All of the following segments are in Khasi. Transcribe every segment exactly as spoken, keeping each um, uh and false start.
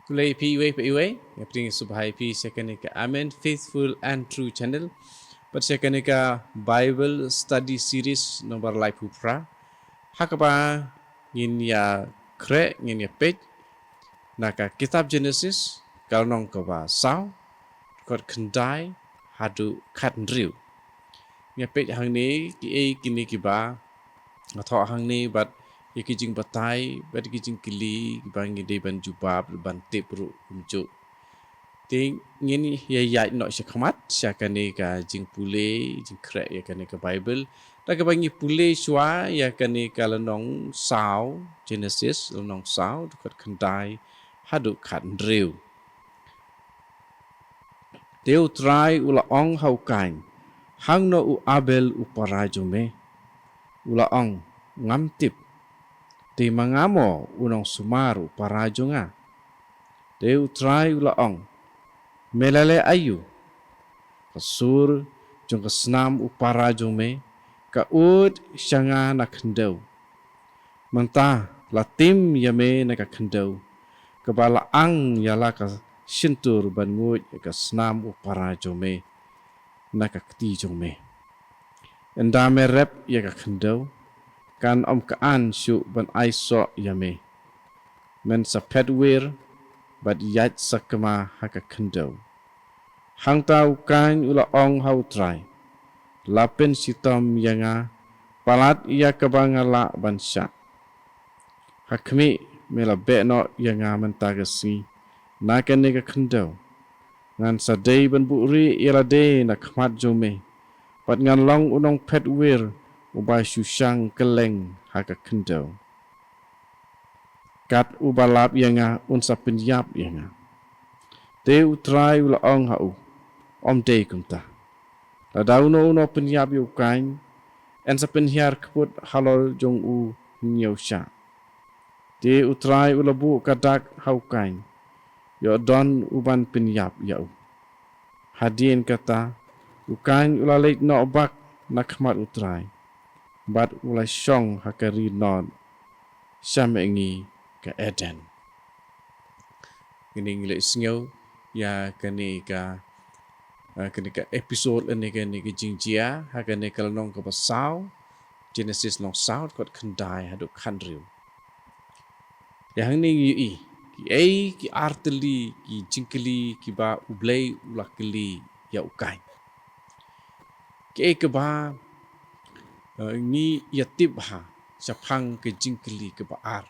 Khublei phi iwei pa iwei, nga pdiang sngewbha ïa phi sha kane ka Amen Faithful and True Channel. Bad sha kane ka Bible Study Series number laiphew phra. Ha kaba ngin ïa khreh, ngin ïa peit na ka kitab Genesis, ka lynnong kaba saw, dkhot khyndai haduh khathynriew. Ngi peit hangne kiei kine kiba nga thoh hangne bad ïa ki jingbatai bad ki jingkylli kiba ngi dei ban jubab ban tip ruh kumjuh. Te ngin ïa ïaid noh sha khmat sha kane ka jingpule, jingkhreh ïa kane ka Bible. Da kaba ngi pule shuwa ïa kane ka lynnong saw, Genesis lynnong saw, dkhot khyndai haduh khathynriew. Te U Trai u la ong ha u Kain, hangno u Abel u para jong me? U la ong, ngam tip. Te ma nga mo u nongsumar u para jong nga? Te U Trai u la ong, me la leh aïu? Ka sur jong ka snam u para jong me ka ud sha nga na khyndew. Mynta la tim ïa me na ka khyndew kaba la ang ïa la ka shyntur ban nguid ïa ka snam u para jong me na ka kti jong me. Ynda me rep ïa ka khyndew, kan ym ka-an shuh ban ai soh ïa me. Men sa phet wir bad ïaid sakma ha ka khyndew. Hangta u Kain u la ong ha U Trai, la pynshitom ïa nga palat ïa kaba nga lah ban shah. Ha khmih, me la beh noh ïa nga mynta ka sngi na kane ka khyndew. Ngan sa dei ban buhrieh ïa lade na khmat jong me, bad ngan long u nongphet wir uba shu shang kylleng ha ka khyndew. Kat uba lap ïa nga un sa pynïap ïa nga. Te U Trai u la ong ha u, ym dei kumta. Lada uno uno pynïap ïa u Kain, yn sa pynhiar kput halor jong u hynñiew shah. Te U Trai u la buh ka dak ha u Kain, ïoh don uban pynïap ïa u. Hadien kata, u Kain u la leit noh bak na khmat U Trai, bad u la shong ha ka ri Nod, sha mihngi ka Eden. Kine ngi leh sngew ïa kane ka, ah, kane ka episode, kane ka, kane ka jingjia ha kane ka lynnong kaba saw, Genesis lynnong saw, dkhot khyndai haduh khathynriew. Te hangne ngi ïohi kiei ki artylli ki jingkylli kiba U Blei u la kylli ïa u Kain. Kiei kaba, eh, ngi ïa tip ha shaphang ka jingkylli kaba ar.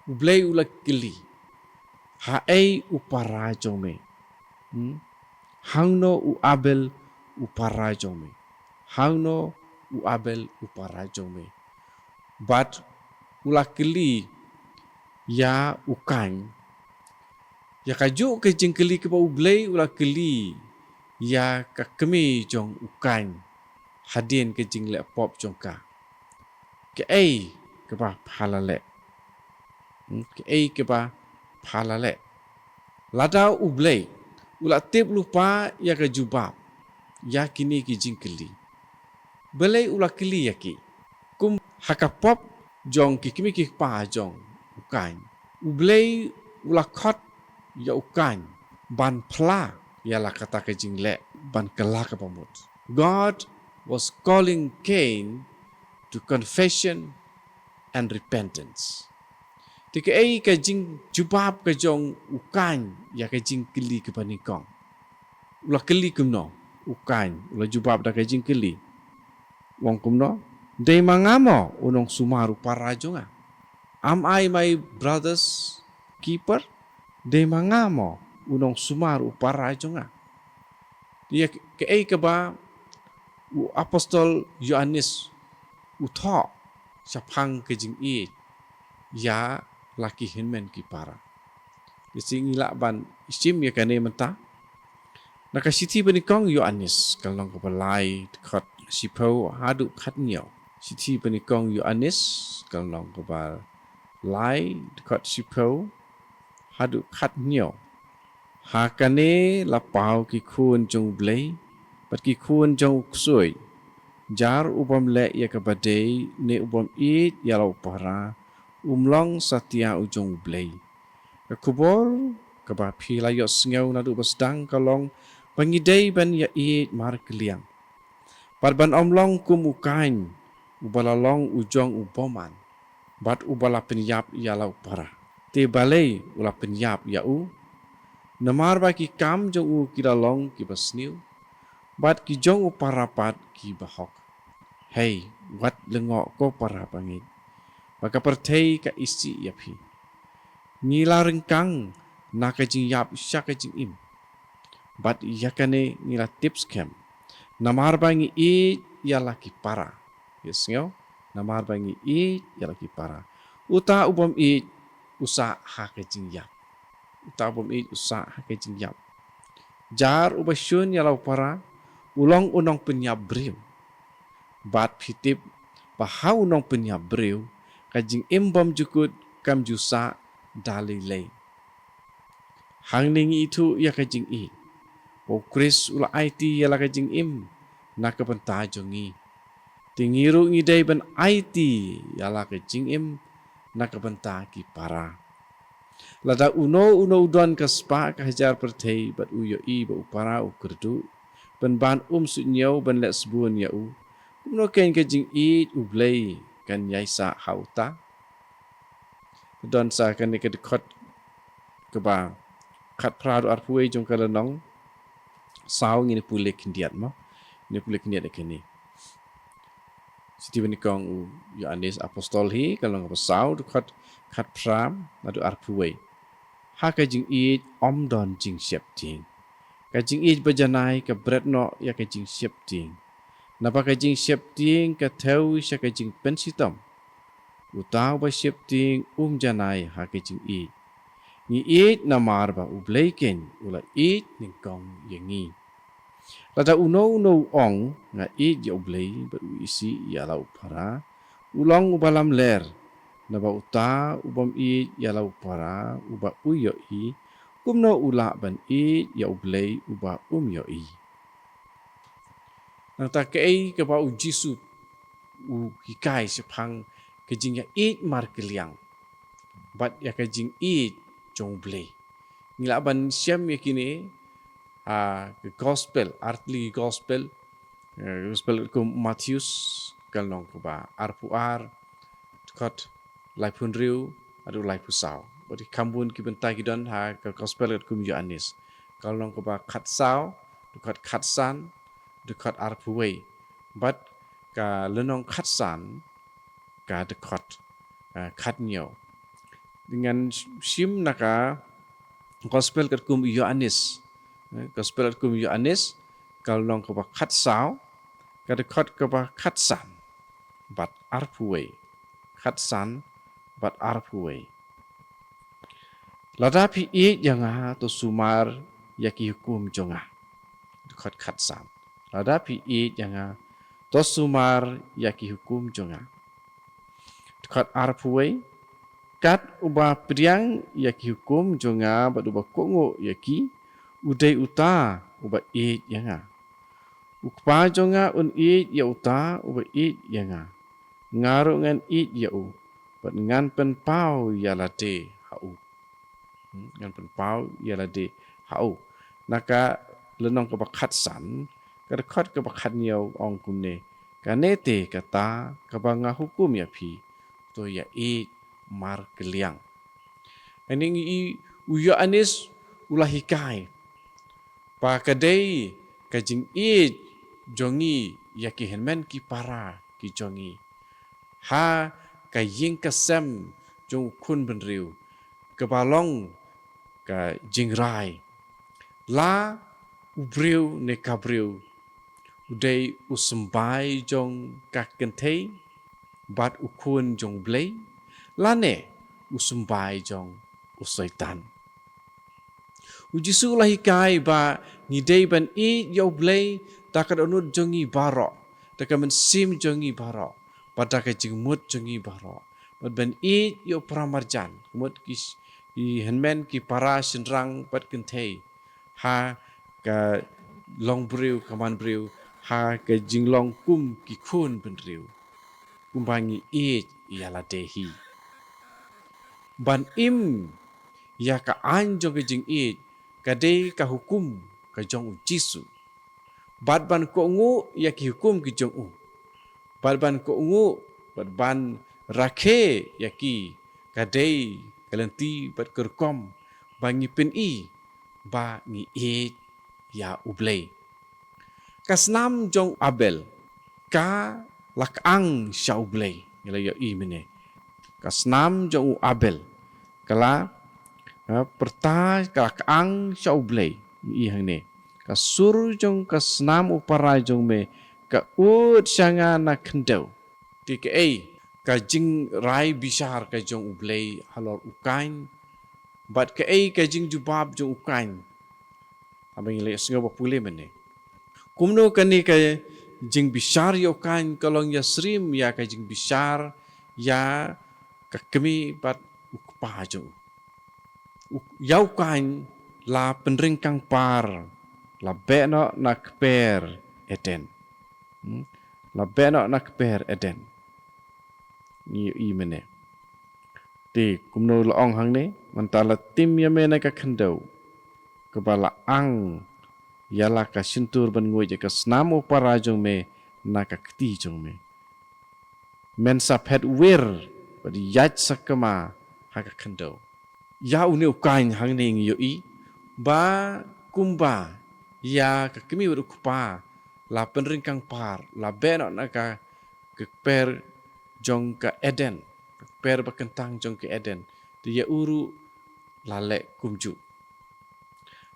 U Blei u la kylli, haei u para jong me? Hmm? Hangno u Abel u para jong me? Hangno u Abel u para jong me? Bad u la kylli ïa u Kain ïa kajuh ka jingkylli kaba U Blei u la kylli ïa ka kmie jong u Kain hadien ka jingleh pop jong ka. Kaei kaba pha la leh? Hmm, kaei kaba pha la leh? Lada U Blei u la tip lypa ïa ka jubab ïa kine ki jingkylli, balei u la kylli ïa ki? Kum ha ka pop jong ki kmie ki kpa jong u Kain, U Blei u la khot ïa u Kain ban phla ïa la kata ka jingleh ban kylla kaba mut. God was calling Cain to confession and repentance. Te kaei ka jingjubab ka jong u Kain ïa ka jingkylli kaba nyngkong? U la kylli kumno u Kain? U la jubab da ka jingkylli, u ong kumno? Dei ma nga mo u nongsumar u para jong nga? Am I my brother's keeper? Dei ma nga mo u nongsumar u para jong nga? Ïa kaei kaba u apostol Ïoannis u thoh shaphang ka jingïeit ïa la ki hynmen ki para? Lehse ngi lah ban shim ïa kane mynta na ka shithi banyngkong Ïoannis, ka lynnong kaba lai, dkhot shiphew haduh khathynñiew. Shithi banyngkong Ïoannis, ka lynnong kaba lai, dkhot shiphew haduh khathynñiew. Ha kane la paw ki khun jong U Blei bad ki khun jong u ksuid. Jar u bym leh ïa kaba dei ne u bym ïeit ïa la u para, um long satia u jong U Blei. Ka khubor kaba phi la ïohsngew naduh ba sdang ka long ba ngi dei ban ïa ïeit markylliang. Bad ban ym long kum u Kain, uba la long u jong u bymman, bad uba la pynïap ïa la u para. Te balei u la pynïap ïa u? Namar ba ki kam jong u ki la long kiba sniew, bad ki jong u para pat kiba hok. Hei, wat lyngngoh ko para bangeit, ba ka pyrthei ka isih ïa phi. Ngi la ryngkang na ka jingïap sha ka jingim, bad ïa kane ngi la tip skhem, namar ba ngi ïeit ïa la ki para. Ïa sngew, namar ba ngi ïeit ïa la ki para. Uta u bym ïeit u sah ha ka jingïap. Uta u bym ïeit u sah ha ka jingïap. Jar uba shun ïa la u para u long u nongpynïap briew. Bad phi tip ba ha u nongpynïap briew ka jingim bymjukut kam ju sah da lei lei. Hangne ngi ithuh ïa ka jingïeit, ba u Khrist u la aiti ïa la ka jingim na ka bynta jong ngi. Te ngi ruh ngi dei ban aiti ïa la ka jingim na ka bynta ki para. Lada uno uno u don ka spah ka hajar pyrthei bad u ïohi ba u para u kyrduh, pynban um suidñiew ban leh sbun ïa u, kumno keiñ ka jingïeit U Blei kan ïai sah ha uta? Don sa kane ka dkhot kaba khatphra haduh arphew wei jong ka lynnong saw, ngin pule khyndiat mo. Ngin pule khyndiat ïa kane. Shithi ba nyngkong u Ïoannis Apostol hi, ka lynnong kaba saw, dkhot khatphra haduh arphew wei. Ha ka jingïeit ym don jingsheptieng. Ka jingïeit ba janai ka bret noh ïa ka jingsheptieng. Naba ka jingsheptieng ka thew sha ka jingpynshitom. Uta uba sheptieng um janai ha ka jingïeit. Ngi ïeit namar ba U Blei keiñ u la ïeit nyngkong ïa ngi. Lada uno uno u ong, nga ïeit ïa U Blei, bad u isih ïa la u para, u long uba lamler. Naba uta u bym ïeit ïa la u para uba u ïohi, kumno u lah ban ïeit ïa U Blei uba um ïohi? Nangta kaei kaba u Jisu u hikai shaphang ka jingïaieit markylliang bad ïa ka jingïeit jong U Blei? Ngi lah ban shem ïa kine, ah, ka gospel, artylli gospel, eh, gospel kum Mathaios, ka lynnong kaba arphew ar, dkhot laiphew hynriew haduh laiphew saw. Bad ki kham bun ki bynta ki don ha ka gospel katkum u Ïoannis, ka lynnong kaba khatsaw, dkhot khatsan, dkhot arphew wei. Bad ka lynnong khatsan, ka dkhot, eh, khathynñiew. Ngan shim na ka gospel katkum u Ïoannis. Eh, gospel katkum u Ïoannis, ka lynnong kaba khatsaw, ka dkhot kaba khatsan bad arphew wei. Khatsan bad arphew wei. Lada phi ïeit ïa nga, to sumar ïa ki hukum jong nga. Dkhot khatsan. Lada phi ïeit ïa nga, to sumar ïa ki hukum jong nga. Dkhot arphew wei. Kat uba pdiang ïa ki hukum jong nga bad uba kohnguh ïa ki, u dei uta uba ïeit ïa nga. U Kpa jong nga un ïeit ïa uta uba ïeit ïa nga. Nga ruh ngan ïeit ïa u, bad ngan pynpaw ïa lade ha u. Hmm, ngan pynpaw ïa lade ha u. Na ka lynnong kaba khatsan, ka dkhot kaba khathynñiew ong kumne: Kane te kata kaba nga hukum ïa phi, to ïaieit markylliang. Hangne ngi i u Ïoannis u la hikai ba ka dei ka jingïeit jong ngi ïa ki hynmen ki para ki jong ngi ha ka ïing ka sem jong u khun bynriew, kaba long ka jingrai. La u briew ne ka briew u dei u symbai jong ka kynthei bad u khun jong U Blei, lane u symbai jong u Soitan? U Jisu u la hikai ba ngi dei ban ïeit ïa U Blei da ka dohnud jong ngi baroh, da ka mynsiem jong ngi baroh, bad da ka jingmut jong ngi baroh, bad ban ïeit ïa u paramarjan, ka mut ki, ki hynmen ki para shynrang bad kynthei, ha ka longbriew ka manbriew, ha ka jinglong kum ki khun bynriew, kumba ngi ïeit ïa lade hi. Ban im ïa ka aiñ jong ka jingïeit ka dei ka hukum ka jong u Jisu. Bad ban kohnguh ïa ki hukum ki jong u. Bad ban kohnguh, bad ban rakhe ïa ki ka dei ka lynti bad ka rukom ba ngi pyni ba ngi ïeit ïa U Blei. Ka snam jong u Abel ka la kyang sha U Blei, ngi la ïohi mynne. Ka snam jong u Abel ka la, ha, pyrta ka la kyang sha U Blei. Ngi i hangne, ka sur jong ka snam u para jong me ka ud sha nga na khyndew. Te kaei ka jingrai bishar ka jong U Blei halor u Kain, bad kaei ka jingjubab jong u Kain? Haba ngi la ïohsngew ba pule mynne, kumno kane ka jingbishar ïa u Kain ka long ïasyriem ïa ka jingbishar ïa ka kmie bad u kpa jong u. U, ïa u Kain la pynryngkang par, la beh noh na kper Eden. Hmm? La beh noh na kper Eden. Ngi ïohi mynne. Te kumno la ong hangne, mynta la tim ïa me na ka khyndew kaba la ang ïa la ka shyntur ban nguid ïa ka snam u para jong me na ka kti jong me. Men sa phet wir bad ïaid sakma ha ka khyndew. Ïa une u Kain hangne ngi ïohi ba kumba ïa ka kmie bad u kpa la pynryngkang par, la beh noh na ka, ka kper jong ka Eden, ka kper ba kyntang jong ka Eden. Te ïa u ruh la leh kumjuh.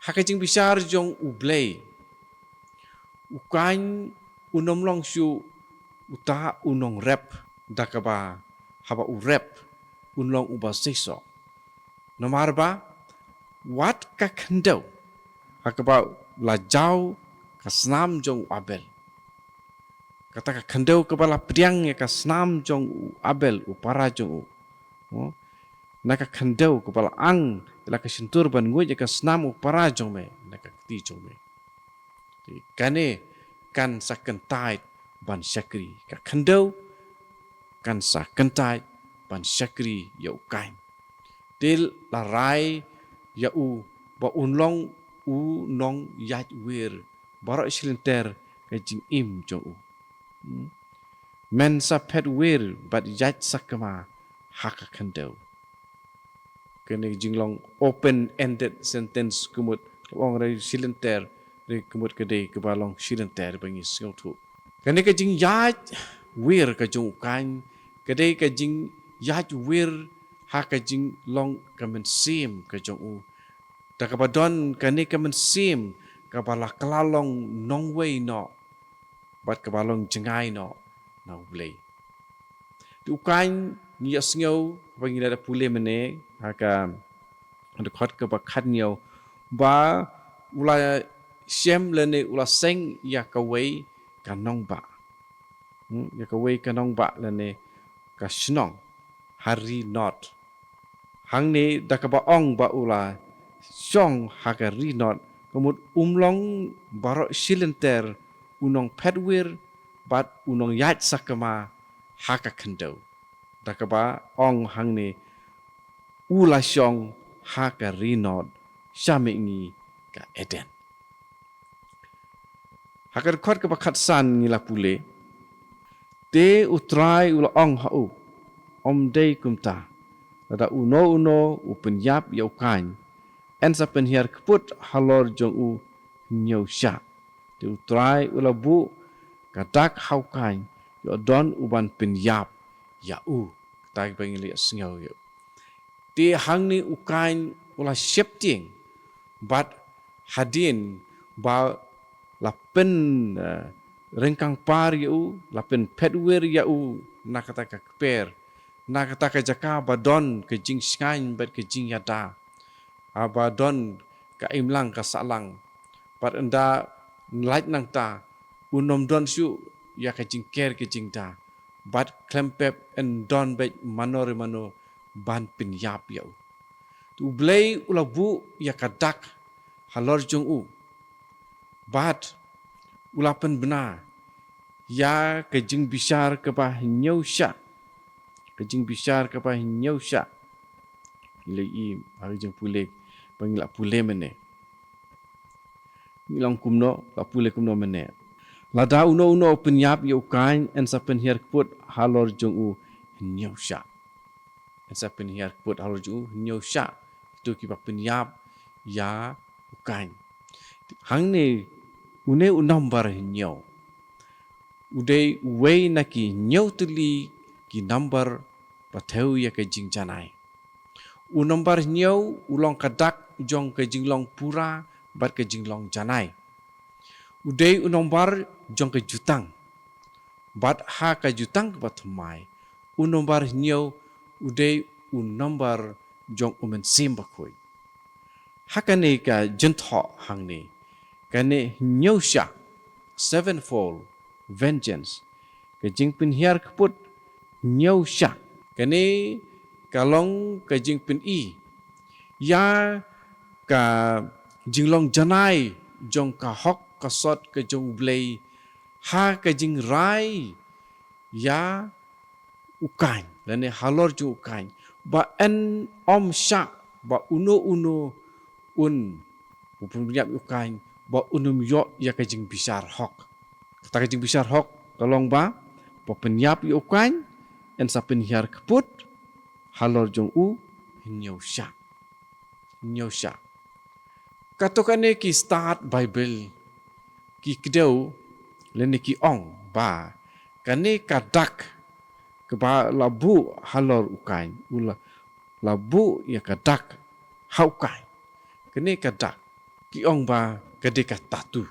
Ha ka jingbishar jong U Blei, u Kain un ym long shuh uta u nongrep, da kaba haba u rep un long uba seisoh. Namar ba wat ka khyndew ha kaba la jaw ka snam jong u Abel, kata ka khyndew kaba la pdiang ïa ka snam jong u Abel u para jong u, hmm? Na ka khyndew kaba la ang ïa la ka shyntur ban nguid ïa ka snam u para jong me na ka kti jong me. Te kane kan sa kyntait ban shakri, ka khyndew kan sa kyntait ban shakri ïa u Kain. Te la rai ïa u ba un long u nongïaid wir baroh shilynter ka jingim jong u. Hmm? Men sa phet wir bad ïaid sakma ha ka khyndew. Kane ka jinglong open ended sentence, ka mut ka ong re shilynter, re ka mut ka dei kaba long shilynter ba ngi sngewthuh. Kane ka jingïaid wir ka jong u Kain ka dei ka jingïaid wir ha ka jinglong ka mynsiem ka jong u. Da kaba don kane ka mynsiem kaba la kylla long nongwei noh bad kaba long jngai noh na U Blei. Te u Kain ngi ïohsngew ba ngi la da pule mynne ha ka dkhot kaba khathynñiew ba u la shem lane u la seng ïa kawei ka nongbah. Hmm, ïa kawei ka nongbah lane ka shnong ha ri Nod. Hangne da kaba ong ba u la shong ha ka ri Nod, ka mut um long baroh shilynter u nongphet wir bad u nongïaid sakma ha ka khyndew. Da kaba ong hangne u la shong ha ka ri Nod, sha mihngi ka Eden. Ha ka dkhot kaba khatsan ngi la pule, te U Trai u la ong ha u, ym dei kumta, lada uno uno u pynïap ïa u Kain, yn sa pynhiar kput halor jong u hynñiew shah. Te U Trai u la buh ka dak ha u Kain, ïoh don u ban pynïap ïa u. Kata ba ngi la ïohsngew ïa u. Te hangne u Kain u la sheptieng bad hadien ba la pyn, eh, ryngkang par ïa u, la pynphet wir ïa u na kata ka kper, na kata ka jaka ba don ka jingshngaiñ bad ka jingïada, haba don ka imlang ka sahlang. Bad ynda lait nangta un ym don shuh ïa ka jingker ka jingda, bad khlem pep yn don beit mano re mano ban pynïap ïa u. Te U Blei u la buh ïa ka dak halor jong u bad u la pynbna ïa ka jingbishar kaba hynñiew shah. Ka jingbishar kaba hynñiew shah. Ngi la ïohi ha ka jingpule ba ngi la pule mynne. Ngi long kumno, la pule kumno mynne. Lada uno uno u pynïap ïa u Kain, yn sa pynhiar kput halor jong u hynñiew shah. Yn sa pynhiar kput halor jong u hynñiew shah. Kito kiba pynïap ïa u Kain. Hangne une u nombar hynñiew u dei uwei na ki hynñiew tylli ki nombar ba thew ïa ka jingjanai. U nombar hynñiew u long ka dak jong ka jinglong pura bad ka jinglong janai. U dei u nombar jong ka jutang. Bad ha ka jutang kaba thymmai, u nombar hynñiew u dei u nombar jong u Mynsiem Bakhuid. Ha kane ka jingthoh hangne, kane hynñiew shah, sevenfold vengeance, ka jingpynhiar kput hynñiew shah. Kane ka long ka jingpyni ïa ka jinglong janai jong ka hok ka sot ka jong U Blei ha ka jingrai ïa u Kain, lane halor jong u Kain, ba yn ym shah ba uno uno un, u pynïap ïa u Kain, ba un ym ïoh ïa ka jingbishar hok. Kata ka jingbishar hok ka long ba, ba pynïap ïa u Kain, yn sa pynhiar kput halor jong u hynñiew shah. Hynñiew shah. Kato kane ki stad Baibl ki kdew lane ki ong ba kane ka dak kaba la buh halor u Kain, u la, la buh ïa ka dak ha u Kain. Kane ka dak ki ong ba ka dei ka tattoo.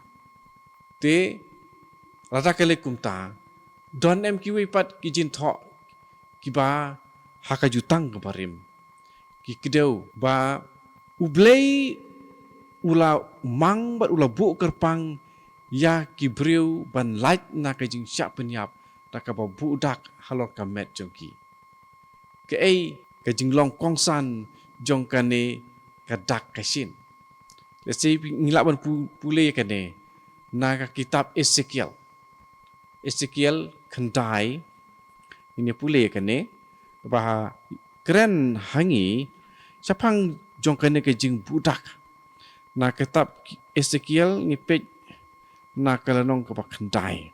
Te lada ka leh kumta, don em kiwei pat ki jingthoh kiba ha ka jutang kaba rim ki kdew ba U Blei u la mang bad u la buh kyrpang ïa ki briew ban lait na ka jingshah pynïap da kaba buh dak halor ka met jong ki. Kaei ka jinglong kongsan jong kane ka dak ka shin? Lehse ngi lah ban pu-, pule ïa kane na ka kitab Esekiel. Esekiel khyndai, ngin ïa pule ïa kane, ba kren ha ngi shaphang jong kane ka jingbuh dak. Na ka kitab Esekiel ngi peit na ka lynnong kaba khyndai,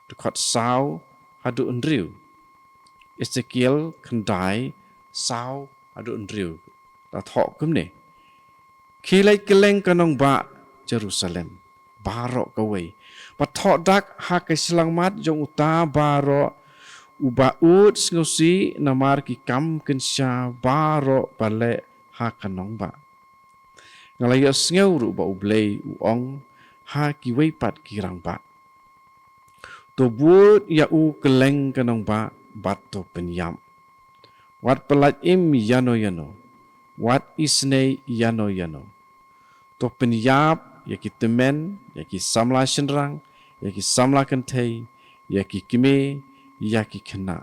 dkhot saw haduh hynriew. Esekiel khyndai, saw haduh hynriew. La thoh kumne: Khie leit kylleng ka nongbah Jerusalem baroh kawei, bad thoh dak ha ka shyllangmat jong uta baroh uba ud sngewsih namar ki kam kynsha baroh ba leh ha ka nongbah. Nga la ïohsngew ruh ba U Blei u ong ha kiwei pat ki rangbah: To bud ïa u kylleng ka nongbah bad to pynïap. Wat pyllait im ïano ïano, wat isynei ïano ïano. To pynïap ïa ki tymmen, ïa ki samla shynrang, ïa ki samla kynthei, ïa ki kmie, ïa ki khynnah.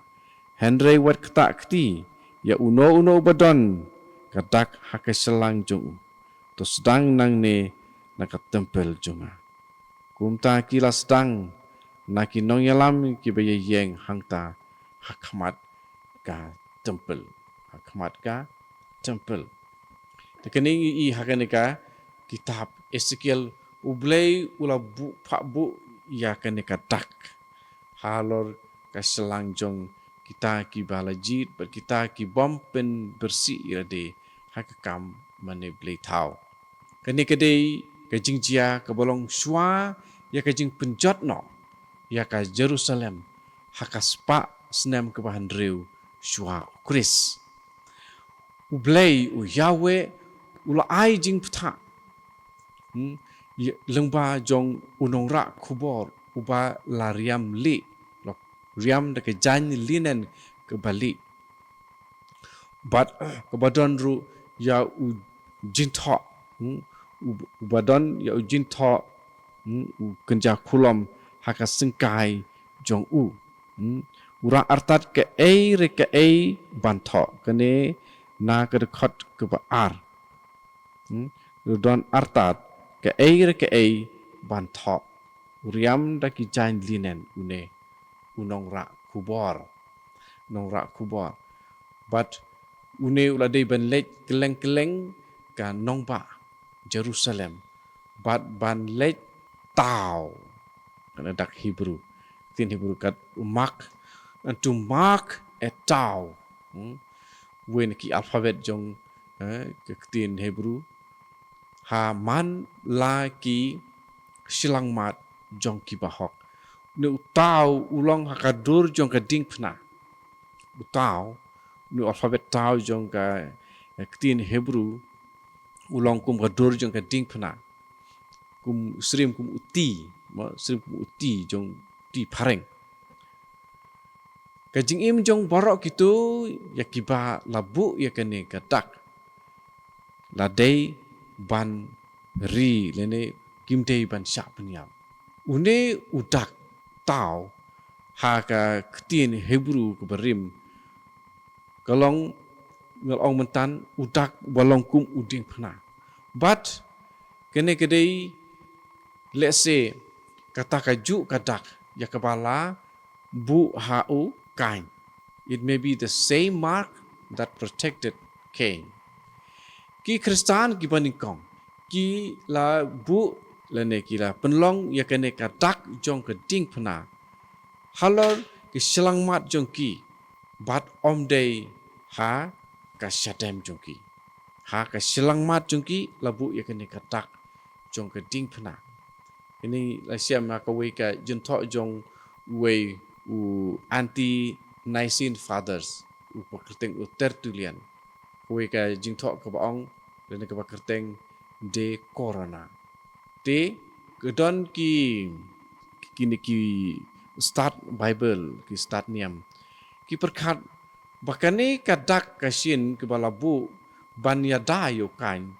Hynrei wat ktah kti ïa uno uno uba don ka dak ha ka shyllangmat jong u. To sdang nangne na ka templ jong nga. Kumta ki la sdang na ki nongïalam kiba ïa ïeng hangta ha khmat ka templ. Ha khmat ka templ. Te kane ngi i ha kane ka kitab Esekiel, U Blei u la buh, phah buh ïa kane ka dak halor ka shyllang jong kita kiba la jied bad kita ki bym pynbyrsih ïa lade ha ka kam mane blei thaw. Kane ka dei ka jingjia kaba long shuwa ïa ka jingpynjot noh ïa ka Jerusalem ha ka spah snem kaba hynriew shuwa U Khrist. U Blei, u Yahweh, u la ai jingbthah, hmm, ïa, lyngba jong u nongrah khubor uba la riam lieh, la riam da ka jaiñ linen kaba lieh. Bad kaba don ruh ïa u jingthoh, hmm, u, uba don ïa u jingthoh, hmm, u kynja khulom ha ka syngkai jong u. Hmm, u rah artat kaei re kaei ban thoh. Kane na ka dkhot kaba ar. Hmm, u don artat kaei re kaei ban thoh. U riam da ki jaiñ linen une u nongrah khubor. Nongrah khubor. Bad Une u la dei ban leit kylleng kylleng ka nongbah Jerusalem bad ban leit taw. Kane dak Hebrew, ktien Hebrew kat u mark, and to mark a taw. Hmm? Wei na ki alphabet jong, eh, ka ktien Hebrew. Ha man la ki shyllangmat jong ki bahok. Une u taw u long ha ka dur jong ka diengphna. U taw, une u alphabet taw jong ka, eh, ktien Hebrew u long kum ka dur jong ka diengphna. Kum syriem kum u T, mo, syriem kum u T jong T phareng. Ka jingim jong baroh kito ïa kiba la buh ïa kane ka dak la dei ban ri lane kim dei ban shah pynïap. Une u dak taw ha ka ktien Hebrew kaba rim ka long, ngan ong mynta, u dak ba long kum u diengphna. But kane ka dei, let's say, kata kajuh ka dak ïa kaba la buh ha u Kain. It may be the same mark that protected Cain. Ki Khristan kiba nyngkong ki la buh lane ki la pynlong ïa kane ka dak jong ka diengphna halor ki shyllangmat jong ki, bad ym dei ha ka shadem jong ki. Ha ka shyllangmat jong ki la buh ïa kane ka dak jong ka diengphna. Kane la shem ha kawei ka jingthoh jong uwei u Ante-Nicene Fathers, uba kyrteng u Tertullian. Kawei ka jingthoh kaba ong, lane kaba kyrteng De Corona. Te ka don ki, kine ki stad Bible, ki stad niam, ki pyrkhat ba kane ka dak ka shin kaba la buh ban ïada ïa u Kain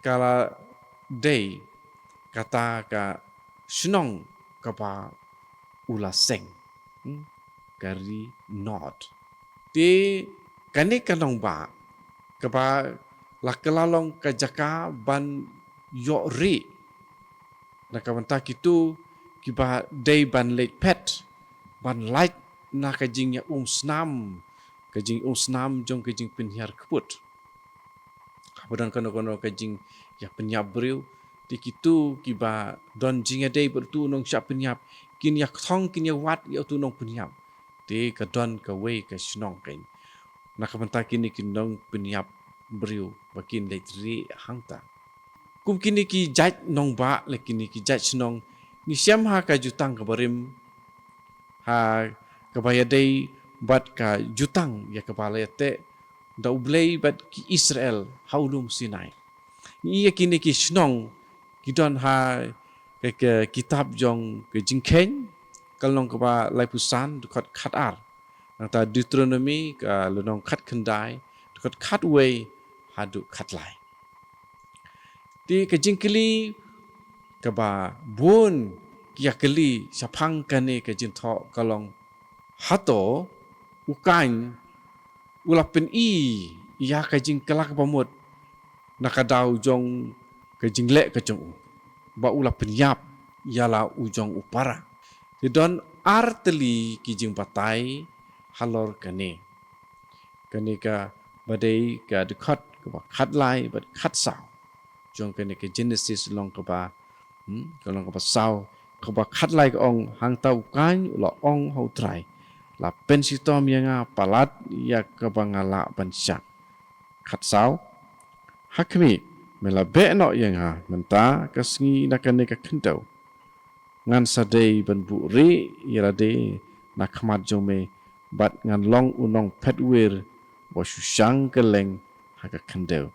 ka la dei kata ka shnong kaba u la seng. Hmm? Ka ri Nod. Te kane ka nongbah kaba la kylla long ka jaka ban ïoh rieh na ka bynta kito kiba dei ban leit phet ban lait na ka jingïaumsnam, ka jingïaumsnam jong ka jingpynhiar kput. Haba don kano kano ka jingïapynïap briew, te kito kiba don jingïadei bad uto u nongshah pynïap kin ïakthong, kin ïawad ïa uto u nongpynïap. Te ka don kawei ka shnong keiñ na ka bynta kine ki nongpynïap briew ba kin leit rieh hangta. Kum kine ki jait nongbah lane kine ki jait shnong, ngi shem ha ka Jutang kaba rim, ha kaba ïadei bad ka Jutang ïa kaba la ïateh da U Blei bad ki Israel ha u lum Sinai. Ngi ïa kine ki shnong ki don ha ka, ka kitab jong ka Jingkheiñ, ka lynnong kaba laiphew san, dkhot khatar. Nangta Deuteronomi, ka lynnong khatkhyndai, dkhot khatwei haduh khatlai. Te ka jingkylli kaba bun ki ïakylli shaphang kane ka jingthoh ka long, hato u Kain u la pyni ïa ka jingkylla kaba mut na ka daw jong ka jingleh ka jong u, ba u la pynïap ïa la u jong u para? Te don ar tylli ki jingbatai halor kane. Kane kaba dei ka dkhot kaba khatlai bad khatsaw jong kane ka Genesis lynnong kaba, hmm, ka lynnong kaba saw, kaba khatlai ka ong, hangta u Kain u la ong ha U Trai, la pynshitom ïa nga palat ïa kaba nga lah ban shah. Khatsaw, ha khmih, me la beh noh ïa nga mynta ka sngi na kane ka khyndew. Ngan sa dei ban buh rieh ïa lade na khmat jong me, bad ngan long u nongphetwir ba shu shang kylleng ha ka khyndew.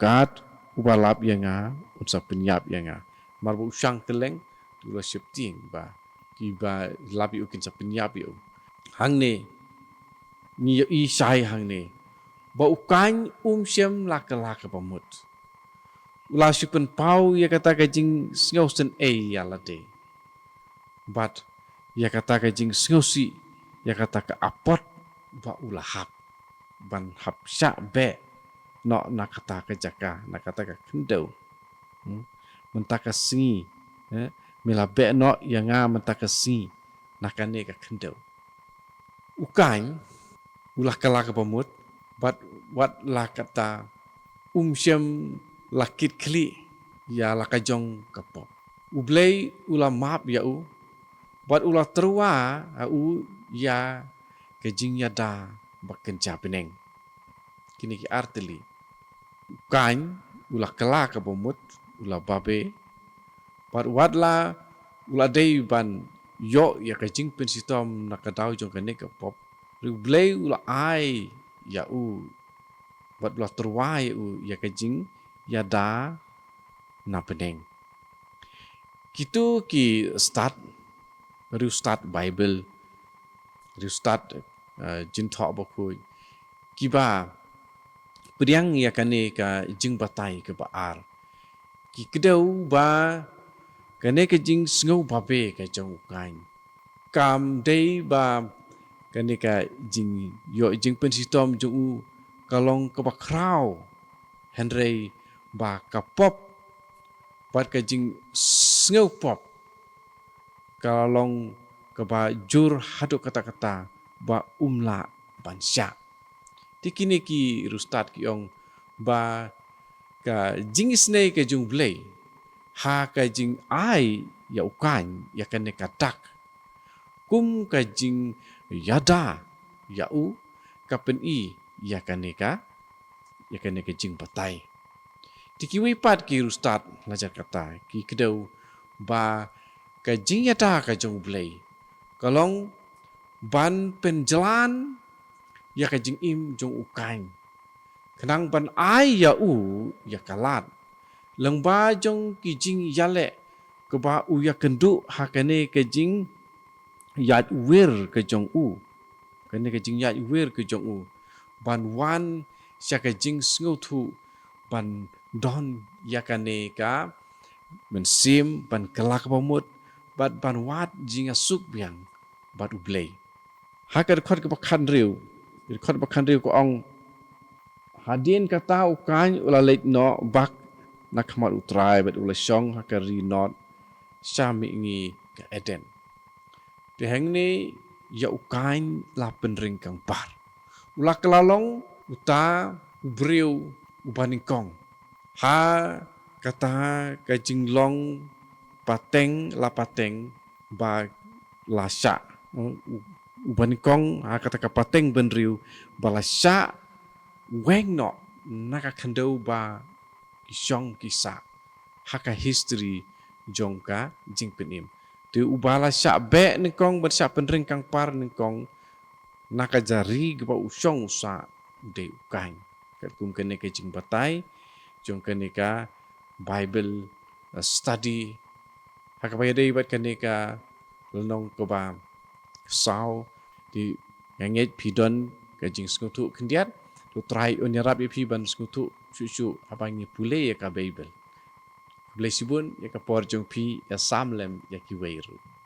Gad uba lap ïa nga un sa pynïap ïa nga. Namar ba u shang kylleng, te u la sheptieng ba kiba lap ïa u kin sa pynïap ïa u. Hangne ngi ïohi shai hangne ba u Kain um shym la kylla kaba mut. U la shu pynpaw ïa kata ka jingsngewsynei ïa lade bad ïa kata ka jingsngewsih ïa kata ka apot ba u la hap ban hap shah beh noh na kata ka jaka, na kata ka khyndew. Hmm? Mynta ka sngi, eh, me la beh noh ïa nga mynta ka sngi na kane ka khyndew. U Kain u la kylla kaba mut, bad wat la katta um shym la kit khlieh ïa la ka jong ka pop. U Blei u la map ïa u, bad u la tyrwa ha u ïa ka jingïada ba kynja bneng. Kine ki artylli. U Kain u la kylla kaba mut, u la babe, bad wat la u la dei ban ïoh ïa ka jingpynshitom na ka daw jong kane ka pop, u Blei u la ai ïa u, bad u la tyrwa ïa u ïa ka jingïada na bneng. Kito ki stad, riewstad Baibl, riewstad, eh, Jingthoh Bakhuid, kiba pdiang ïa kane ka jingbatai kaba ar, ki kdew ba kane ka jingsngew babe ka jong u Kain kam dei ba kane ka jingïoh jingpynshitom jong u ka long kaba khraw, hynrei ba ka pop bad ka jingsngew pop ka long kaba jur haduh katta katta ba um lah ban shah. Te kine ki riewstad ki ong ba ka jingisynei ka jong u Blei ha ka jingai ïa u Kain ïa kane ka dak kum ka jingïada ïa u, ka pyni ïa kane ka, ïa kane ka jingbatai. Te kiwei pat ki riewstad, la jar kata, ki kdew ba ka jingïada ka jong u Blei ka long ban pynjlan ïa ka jingim jong u Kain, khnang ban ai ïa u ïa ka lad lyngba jong ki jingïaleh kaba u ïakynduh ha kane ka jingïaid wir ka jong u, kane ka jingïaid wir ka jong u, ban wan sha ka jingsngewthuh ban don ïa kane ka mynsiem ban kylla kaba mut, bad ban wad jingïasuk biang bad u Blei. Ha ka dkhot kaba khathynriew, dkhot kaba khathynriew ka ong, hadien kata u Kain u la leit noh bak na khmat u Trai bad u la shong ha ka ri Nod sha mihngi ka Eden. Te hangne ïa u Kain la pynring kangpar. U la kylla long uta u briew uba nyngkong ha kata ka jinglong pateng la pateng ba la shah. U, uba nyngkong ha kata ka pateng bynriew ba la shah weng noh na ka khyndew ba ki shong ki sah ha ka history jong ka jingpynim. Te uba la shah beh nyngkong, ban shah pynring kangpar nyngkong na ka jari kaba u shong u sah u dei u Kain. Katkum kane ka jingbatai jong kane ka Bible, eh, study, ha kaba ïadei bad kane ka lynnong kaba saw, te nga ngeit phi don ka jingsngewthuh khyndiat. To u Trai un ïarap ïa phi ban sngewthuh shuh shuh haba ngi pule ïa ka Bible. Khublei shibun ïa ka por jong phi, ïa sam lem ïa kiwei ruh.